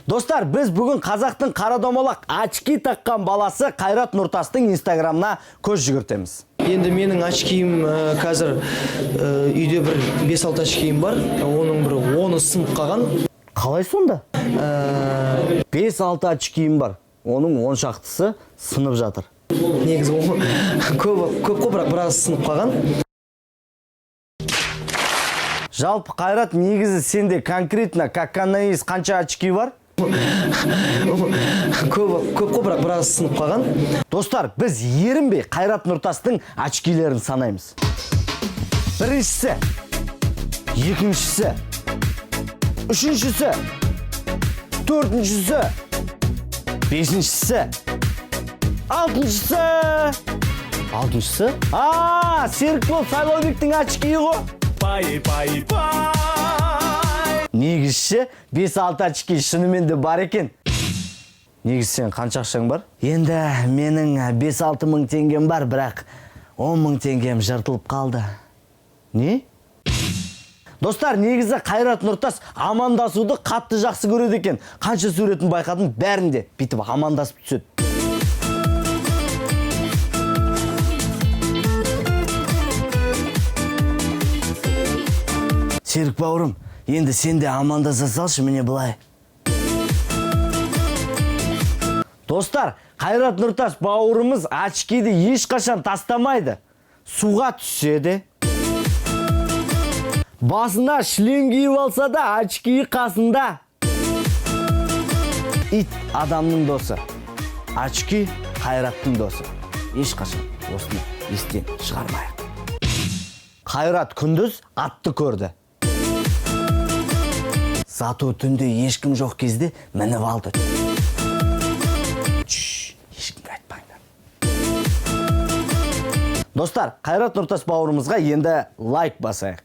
Достар, біз бүгін қазақтың қара домалақ очки таққан баласы Қайрат Нұртастың инстаграмына көз жүгіртеміз. Енді менің очкиім қазір үйде бір 5-6 очкиім бар. Оның бір 10-ы сынып қалған. Қалай сонда? 5-6 очкиім бар. Оның 10 шақтысы сынып жатыр. Негізі көп көп қой, бірақ біраз сынып қалған. Жалпы, Қайрат, негізі сенде конкретно как есть қанша очки бар? Көп көп қой, бірақ біраз сынып қалған. Достар, біз ерінбей Қайрат Нұртастың очкилерін санаймыз. Біріншісі, екіншісі, үшіншісі, төртіншісі, бесіншісі, алтыншысы. Алтыншысы? А, Серікбол Сайлаубектің очкиі ғой. Пай, пай, пай. Негізі 5-6 очки шынымен де бар екен. Негізі сен қанша ақшаң бар? Енді менің 5-6 мың теңгем бар, бірақ 10 мың теңгем жыртылып қалды. Не? Достар, негізі Қайрат Нұртас амандасуды қатты жақсы көреді екен. Қанша суретін байқадым, бәрінде бүйтіп амандасып түседі. Серік бауырым, енді сен де амандаса салшы, міне былай. Достар, Қайрат Нұртас бауырымыз очкиді ешқашан тастамайды. Суға түссе де, басына шлем киіп алса да, очкиі қасында. Ит адамның досы, очки Қайраттың досы. Ешқашан осыны естен шығармайық. Қайрат күндіз атты көрді. Зато түнде ешкім жоқ кезде мініп алды. Чш, ешкімге айтпаңдар. Достар, Қайрат Нұртас бауырымызға енді лайк басайық.